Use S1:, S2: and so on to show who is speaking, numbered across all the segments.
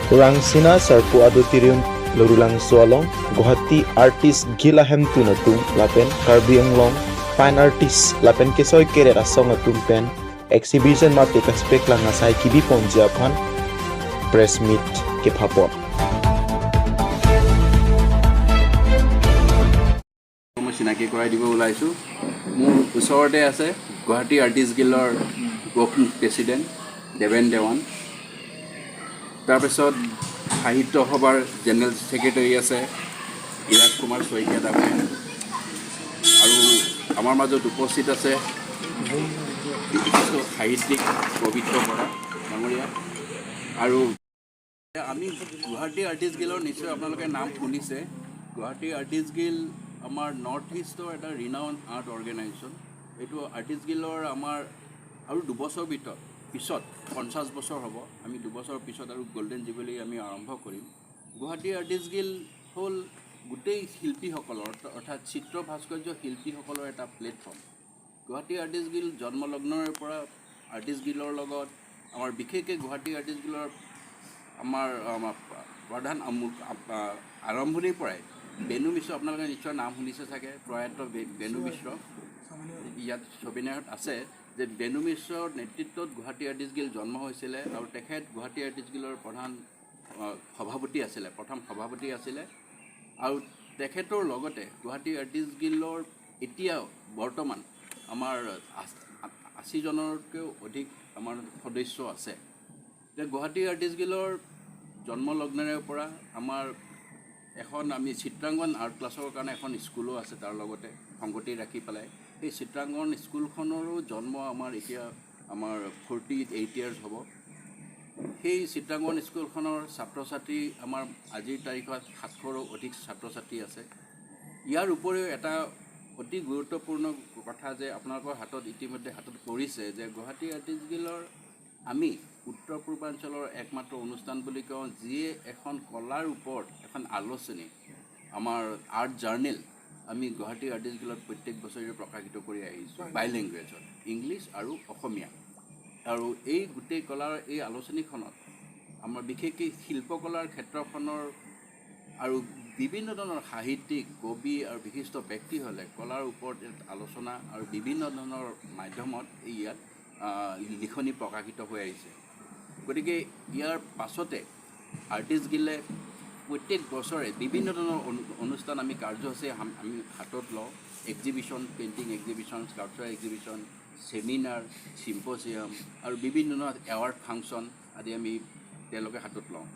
S1: Rangsina Sarpu Auditorium Lorulangso along Guwahati Artist Guild ahem tun atum lapen Karbi Anglong Fine Artist lapen kesoi keret asong atum pen exhibition mate kaspek lang asai kibi ponji aphan press meet ke phapot.
S2: মই চিনাকি কৰাই দিব ওলাইছোঁ। মোৰ ওচৰতে আছে Guwahati artist গিল্ডৰ president Deven Dewan. তাৰপিছত সাহিত্য সভাৰ জেনেৰেল ছেক্ৰেটাৰী আছে ইৰাজ কুমাৰ শইকীয়া ডাঙৰীয়া আৰু আমাৰ মাজত উপস্থিত আছে বিশিষ্ট সাহিত্যিক পবিত্ৰ বৰা ডাঙৰীয়া। আৰু আমি গুৱাহাটী আৰ্টিষ্ট গিল্ডৰ নিশ্চয় আপোনালোকে নাম শুনিছে। গুৱাহাটী আৰ্টিষ্ট গিল্ড আমাৰ নৰ্থ ইষ্টৰ এটা ৰিনাউন আৰ্ট অৰ্গেনাইজেশ্যন। এইটো আৰ্টিষ্ট গিল্ডৰ আমাৰ আৰু 2 বছৰ ভিতৰত পিছত 50 বছৰ হ'ব। আমি 2 বছৰৰ পিছত আৰু গল্ডেন জুবিলি আমি আৰম্ভ কৰিম। গুৱাহাটী আৰ্টিষ্ট গিল্ড হ'ল গোটেই শিল্পীসকলৰ, অৰ্থাৎ চিত্ৰ ভাস্কৰ্য শিল্পীসকলৰ এটা প্লেটফৰ্ম। গুৱাহাটী আৰ্টিষ্ট গিল্ড জন্মলগ্নৰে পৰা আৰ্টিষ্ট গিল্ডৰ লগত আমাৰ বিশেষকৈ গুৱাহাটী আৰ্টিষ্ট গিল্ডৰ আমাৰ আমাৰ প্ৰধান আৰম্ভণিৰ পৰাই বেনু মিশ্ৰ, আপোনালোকে নিশ্চয় নাম শুনিছে চাগে, প্ৰয়াত বেনু মিশ্ৰ ইয়াত ছবিনাৰত আছে, যে বেনু মিশ্ৰৰ নেতৃত্বত গুৱাহাটী আৰ্টিষ্ট গিল্ড জন্ম হৈছিলে আৰু তেখেত গুৱাহাটী আৰ্টিষ্ট গিল্ডৰ প্ৰধান সভাপতি আছিলে, প্ৰথম সভাপতি আছিলে। আৰু তেখেতৰ লগতে গুৱাহাটী আৰ্টিষ্ট গিল্ডৰ এতিয়াও বৰ্তমান আমাৰ 80 জনতকৈও অধিক আমাৰ সদস্য আছে। এতিয়া গুৱাহাটী আৰ্টিষ্ট গিল্ডৰ জন্মলগ্নৰে পৰা আমাৰ এখন আমি চিত্ৰাংকন আৰ্ট ক্লাছৰ কাৰণে এখন স্কুলো আছে। তাৰ লগতে সংগতি ৰাখি পেলাই সেই চিত্ৰাংকন স্কুলখনৰো জন্ম আমাৰ এতিয়া আমাৰ 48 ইয়াৰ্ছ হ'ব। সেই চিত্ৰাংকন স্কুলখনৰ ছাত্ৰ ছাত্ৰী আমাৰ আজিৰ তাৰিখত 700ৰো অধিক ছাত্ৰ ছাত্ৰী আছে। ইয়াৰ উপৰিও এটা অতি গুৰুত্বপূৰ্ণ কথা যে আপোনালোকৰ হাতত ইতিমধ্যে হাতত পৰিছে যে গুৱাহাটী আৰ্টিষ্ট গিল্ডৰ আমি উত্তৰ পূৰ্বাঞ্চলৰ একমাত্ৰ অনুষ্ঠান বুলি কওঁ, যিয়ে এখন কলাৰ ওপৰত এখন আলোচনী, আমাৰ আৰ্ট জাৰ্নেল আমি গুৱাহাটী আৰ্টিষ্ট গিল্ডত প্ৰত্যেক বছৰে প্ৰকাশিত কৰি আহিছোঁ বাই লেংগুৱেজত, ইংলিছ আৰু অসমীয়া। আৰু এই গোটেই কলাৰ এই আলোচনীখনত আমাৰ বিশেষকৈ শিল্পকলাৰ ক্ষেত্ৰখনৰ আৰু বিভিন্ন ধৰণৰ সাহিত্যিক, কবি আৰু বিশিষ্ট ব্যক্তিসকলে কলাৰ ওপৰত ইয়াত আলোচনা আৰু বিভিন্ন ধৰণৰ মাধ্যমত এই ইয়াত লিখনি প্ৰকাশিত হৈ আহিছে। গতিকে ইয়াৰ পাছতে আৰ্টিষ্ট গিল্ডে প্ৰত্যেক বছৰে বিভিন্ন ধৰণৰ অনুষ্ঠান আমি কাৰ্যসূচী আমি হাতত লওঁ। Exhibition, painting exhibition, sculpture exhibition, seminar, symposium আৰু বিভিন্ন ধৰণৰ এৱাৰ্ড ফাংচন আদি আমি তেওঁলোকে হাতত লওঁ।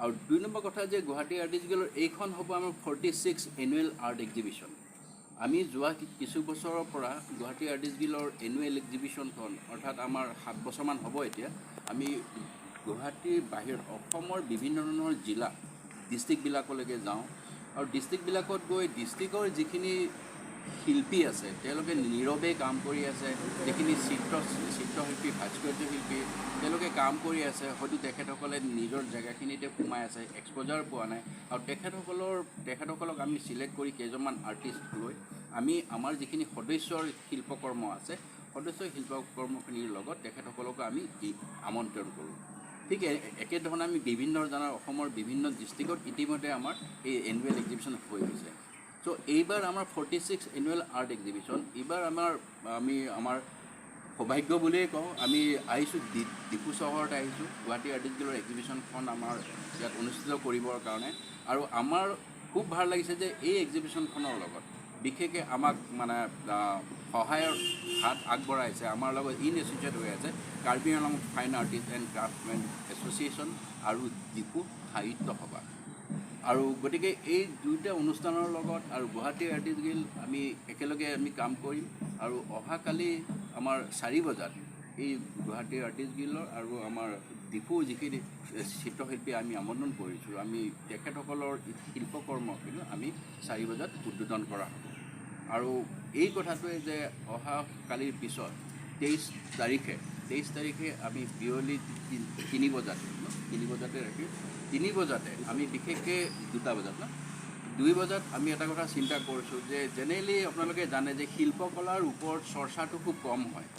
S2: আৰু 2 নম্বৰ কথা যে গুৱাহাটী আৰ্টিষ্ট গিল্ডৰ এইখন হ'ব আমাৰ 46 এনুৱেল আৰ্ট এক্সিবিশ্যন। আমি যোৱা কিছু বছৰৰ পৰা গুৱাহাটী আৰ্টিষ্ট গিল্ডৰ এনুৱেল এক্সিবিশ্যনখন, অৰ্থাৎ আমাৰ 7 বছৰমান হ'ব এতিয়া, আমি গুৱাহাটীৰ বাহিৰত অসমৰ বিভিন্ন ধৰণৰ জিলা, ডিষ্ট্ৰিক্টবিলাকলৈকে যাওঁ আৰু ডিষ্ট্ৰিক্টবিলাকত গৈ ডিষ্ট্ৰিক্টৰ যিখিনি শিল্পী আছে, তেওঁলোকে নীৰৱে কাম কৰি আছে, যিখিনি চিত্ৰশিল্পী, ভাস্কৰ্য শিল্পী, তেওঁলোকে কাম কৰি আছে, হয়তো তেখেতসকলে নিজৰ জেগাখিনিতে সোমাই আছে, এক্সপ'জাৰ পোৱা নাই। আৰু তেখেতসকলক আমি চিলেক্ট কৰি কেইজনমান আৰ্টিষ্ট লৈ আমি আমাৰ যিখিনি সদস্যৰ শিল্পকৰ্ম আছে, সদস্যৰ শিল্পকৰ্মখিনিৰ লগত তেখেতসকলকো আমি আমন্ত্ৰণ কৰোঁ। ঠিক একেধৰণে আমি বিভিন্ন ধৰণৰ অসমৰ বিভিন্ন ডিষ্ট্ৰিক্টত ইতিমধ্যে আমাৰ এই এনুৱেল এক্সিবিশ্যন হৈ গৈছে। চ' এইবাৰ আমাৰ 46 এনুৱেল আৰ্ট এক্সিবিশ্যন। এইবাৰ আমি আমাৰ সৌভাগ্য বুলিয়েই কওঁ, আমি আহিছোঁ, ডিফু চহৰত আহিছোঁ গুৱাহাটী আৰ্টিষ্ট গিল্ডৰ এক্সিবিশ্যনখন আমাৰ ইয়াত অনুষ্ঠিত কৰিবৰ কাৰণে। আৰু আমাৰ খুব ভাল লাগিছে যে এই এক্সিবিশ্যনখনৰ লগত বিশেষকৈ আমাক মানে সহায়ৰ হাত আগবঢ়াইছে, আমাৰ লগত ইন এছ'চিয়েট হৈ আছে Karbi Anglong fine artist and craftsmen association আৰু ডিফু সাহিত্য সভা। আৰু গতিকে এই দুয়োটা অনুষ্ঠানৰ লগত আৰু গুৱাহাটী আৰ্টিষ্ট গিল্ড আমি একেলগে আমি কাম কৰিম। আৰু অহাকালি আমাৰ 4 বজাত এই গুৱাহাটী আৰ্টিষ্ট গিল্ডৰ আৰু আমাৰ ডিফু যিখিনি চিত্ৰশিল্পী আমি আমন্ত্ৰণ কৰিছোঁ, আমি তেখেতসকলৰ শিল্পকৰ্ম কিন্তু আমি 4 বজাত উদ্বোধন কৰা হ'ব। আৰু এই কথাটোৱে যে অহা কালিৰ পিছত 23 তাৰিখে আমি বিয়লি 3 বজাত ন, 3 বজাতে ৰাখিম, 3 বজাতে আমি বিশেষকৈ 2টা বজাত ন, 2 বজাত আমি এটা কথা চিন্তা কৰিছোঁ যে জেনেৰেলি আপোনালোকে জানে যে শিল্পকলাৰ ওপৰত চৰ্চাটো খুব কম হয়।